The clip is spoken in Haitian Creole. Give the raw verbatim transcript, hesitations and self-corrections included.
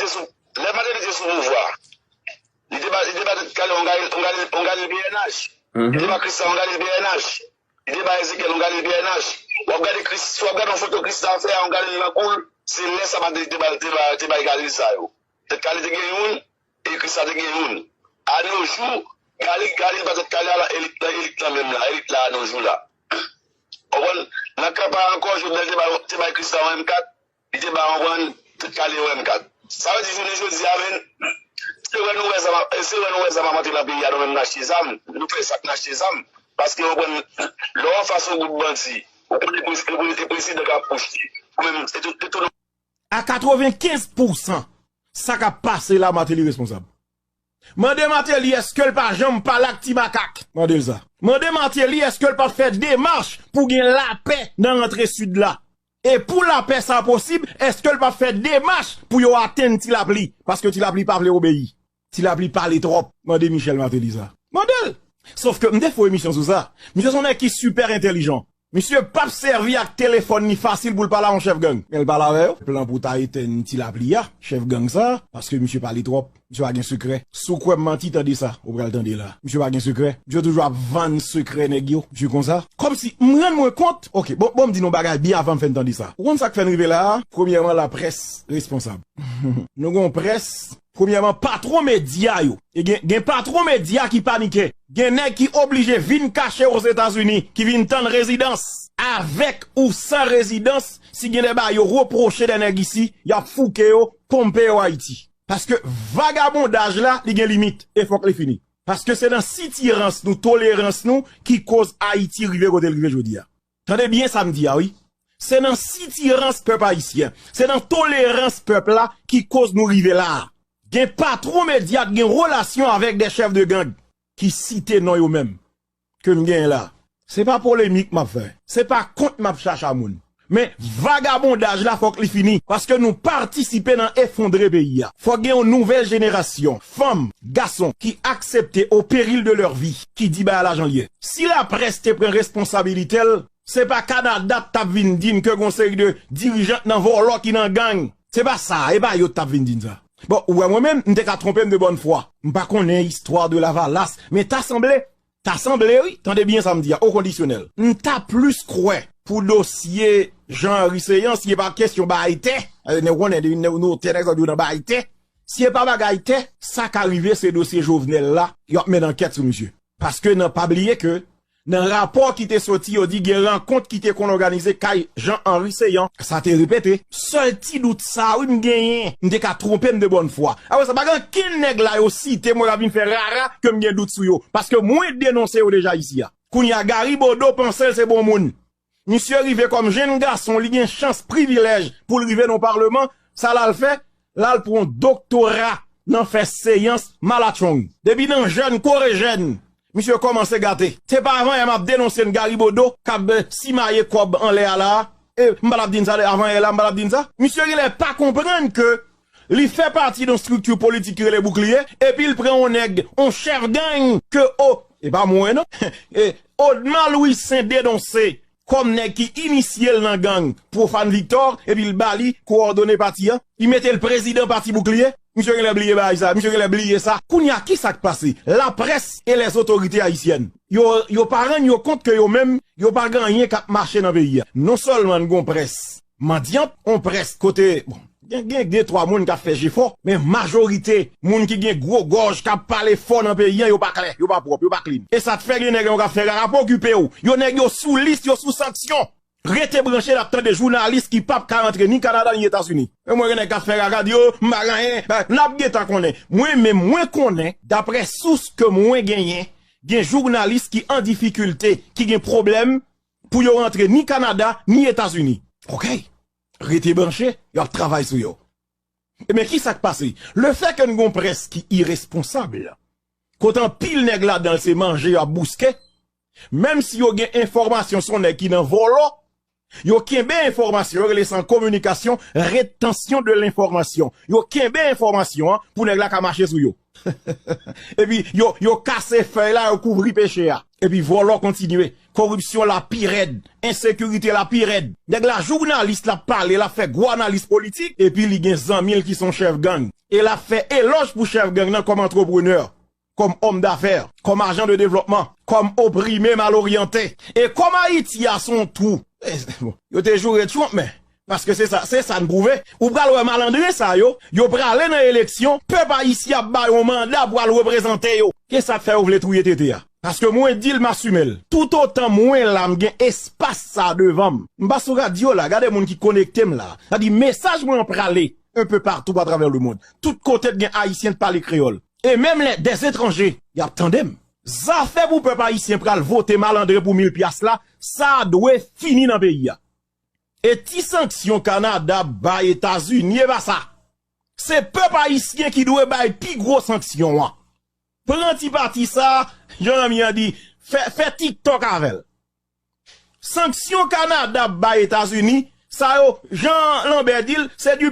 sou, lè Martelly te sou pouvwa, li te ba, li te ba Tèt Kale yon galil, yon galil, yon galil P N H. Li te ba Christian yon galil P N H. Li te ba Ezekiel yon galil P N H. W ap gade Chris, si w ap gade yon foto Christian fè a, yon galil nan kou l, se lè sa Martelly te ba, te ba, te bay galil sa yo. Tèt Kale te gen youn, e Christian te gen youn. A no jou, galil, galil pa Tèt Kale a la, elit lan, elit lan menm la, elit la a no jou la. Ou konprann? Nan kanpay ankò, Jovenel te bay, te bay Christian yon M kat, li te bay, ou konprann, Tèt Kale yon M kat. Sa vle di, jounen jodi a, menm, se wè nou wè zam ap, se wè nou wè zam ap antre nan peyi a, nou menm n achte zam, nou fè sa k n achte zam. Paske, ou konprann, lè w anfas yon gwoup bandi, ou konnen prez-, e pre-, e prezidan k ap pouse, ou menm, e tou, e tou. A katrevenkenz pousan, sa k ap pase la, Martelly responsab. Mande Martelly, èske l pa janm pale ak Ti Makak? Mande l sa. Mande Martelly, èske l p ap fè demach pou gen lapè nan rantre Sid la? E pou lapè sa posib, èske l p ap fè demach pou yo atenn Ti Lapli? Paske Ti Lapli pa vle obeyi. Ti Lapli pale twòp. Mande Michel Martelly sa. Mande l! Sof ke m te fè yon emisyon sou sa. Misye se yon nèg ki sipè entèlijan. Misye p ap sèvi ak telefòn li fasil pou l pale a yon chèf gang. Men l pale avè yo. Plan pou ta etèn Ti Lapli a, chèf gang sa, paske misye pale twòp. Misye pa gen sekrè. Si w kwè m manti, tande sa ou pral tande la. Misye pa gen sekrè. Misye toujou ap vann sekrè nèg yo. Misye konsa. Kòmsi, m rann mwen kont. Oke, bon, bon, m di nou bagay byen avan m fè n tande sa. Ou konn sa k fè n rive la a? Premyèman, laprès responsab. Nou gen yon près. Premyèman, patwon medya yo. E gen, gen patwon medya ki panike. Gen nèg ki oblije vin kache Ozetazini, ki vin tann rezidans. Avèk ou san rezidans, si gen de bagay yo repwoche de nèg isi, y ap fouke yo, ponpe yo Ayiti. Paske vagabondaj la, li gen limit, e fòk li fini. Paske se nan sitirans nou, tolerans nou, ki koz Ayiti rive kote l rive jodi a. Tande byen sa m di a, wi. Se nan sitirans pèp ayisyen, se nan tolerans pèp la ki koz nou rive la a. Gen patwon medya k gen relasyon avèk de chèf de gang ki site non yo menm ke m genyen la. Se pa polemik m ap fè, se pa kont m ap chache a moun. Men vagabondaj la fòk li fini, paske nou patisipe nan efondre peyi a. Fòk gen yon nouvèl jenerasyon, fanm, gason, ki aksepte au péril de leur vie, ki di bagay la jan l ye. Si laprès te pran responsabilite l, se pa Kanada t ap vin di n ke gon seri de dirijant nan vòlò ki nan gang. Se pa sa, e pa yo t ap vin di n sa. Bon, ou wè mwen menm, m te ka twonpe m de bòn fwa. M pa konnen istwa de Lavalas, men ta sanble, ta sanble wi, tande byen sa m di a, o kondisyonèl. M ta plis kwè pou dosye Jean Henry Ceant, si e pa kesyon bay tè, eh, nou konnen, nou, nou, tè nèg sa yo nan bay tè. Si e pa bagay tè, sa ka rive se dosye Jovenel la, y ap mennen ankèt sou misye. Paske nan, pa bliye ke nan rapò ki te soti, yo di gen rankont ki te konn òganize kay Jean Henry Ceant. Sa te repete. Sèl ti dout sa, wi, m genyen. M te ka twonpe m de bòn fwa. Apre sa, pa gen ankenn nèg la yo site, mwen, k ap vin fè rara ke m gen dout sou yo. Paske mwen denonse yo deja isi a. Kounye a, Gary Bodeau panse l se bon moun. Misye rive kòm jenn gason, li gen chans, privilèj pou l rive nan palman. Sa l al fè? L al pran yon doktora nan fè seyans malatchong. Depi nan jèn, kore jèn, misye kòmanse gate. Se pa avan yè m ap denonse n Gary Bodeau k ap, eh, simaye kòb anlè a la a. E m pa t ap di n sa, avan yè la, m pa t ap di n sa. Misye genlè pa konprann ke li fè pati de yon estrikti politik ki rele Boukliye, epi l pran yon nèg, yon chèf gang ke, o, e pa mwen non, e Odma Louis Saint denonse kòm nèg ki inisye l nan gang Profane Victor, epi l ba li kowòdone pati a, li mete l prezidan pati Boukliye. Misye genlè bliye bagay sa, misye genlè bliye sa. Kounye a, ki sa k pase? Laprès e lèz otorite ayisyèn, yo, yo pa rann yo kont ke yo menm, yo pa gen anyen k ap mache nan peyi a. Non sèlman n gon près mandyant, on près kote, bon, gen, gen de twa moun k ap fè jefò, men majorite moun ki gen gwo gòj, k ap pale fò nan peyi a, yo pa klè, yo pa pwòp, yo pa klin. E sa k fè gen nèg yo k ap fè rara, pa okipe w. Yo nèg yo sou lis, yo sou sanksyon. Rete branche, n ap tande jounalis ki p ap ka rantre ni Kanada ni Etazini. E mwen gen nèg k ap fè rara, di, o, m pa gen anyen, n ap gentan konnen. Mwen menm, mwen konnen, daprè sous ke mwen genyen, gen jounalis ki an difikilte, ki gen pwoblèm, pou yo rantre ni Kanada, ni Etazini. Oke. Rete branche, y ap travay sou yo. Ebyen, ki sa k pase? Lefètke n gon près ki iresponsab, kote anpil nèg ladan l se manje y ap bouske, menm si yo gen enfòmasyon se yon nèg ki nan vòlò, yo kenbe enfòmasyon, yo rele sa an kominikasyon, rétention de l'information. Yo kenbe enfòmasyon an pou nèg la ka mache sou yo. Epi yo, yo kase fèy la, yo kouvri peche a. Epi vòlò kontinye. Koripsyon la pi rèd. Ensekirite la pi rèd. Nèg la jounalis, l ap pale, l ap fè gwo analiz politik, epi li gen zanmi l ki se yon chèf gang. E l ap fè elòj pou chèf gang nan kòm antreprenè, kòm òm dafè, kòm ajan de devlòpman, kòm oprime, maloryante. E kòm Ayiti a se yon twou. E, bon, yo te joure Trump, men, paske se sa, se sa n pwouve. Ou pral wè malandren sa yo, yo prale nan eleksyon, pèp ayisyen ap ba yo manda pou al reprezante yo. Ke sa k fè yo vle touye Tete a? Paske mwen di l, m asime l. Toutotan mwen la, m gen espas sa devan m. M pa sou radyo la, gade moun ki konekte m la. Sa di mesaj mwen an prale un peu partout à travers le monde. Tout kote t gen Ayisyen t pale kreyòl. E menm lè des étrangers, y ap tande m. Zafè pou pèp ayisyen pral vote malandren pou mil pyas la, sa dwe fini nan peyi a. E ti sanksyon Kanada bay Etazini, e pa sa. Se pèp ayisyen ki dwe bay pi gwo sanksyon an. Pran ti pati sa, jan Lanmi an di, fè, fè TikTok avè l. Sanksyon Kanada bay Etazini, sa yo, jan Lanbè di l, se di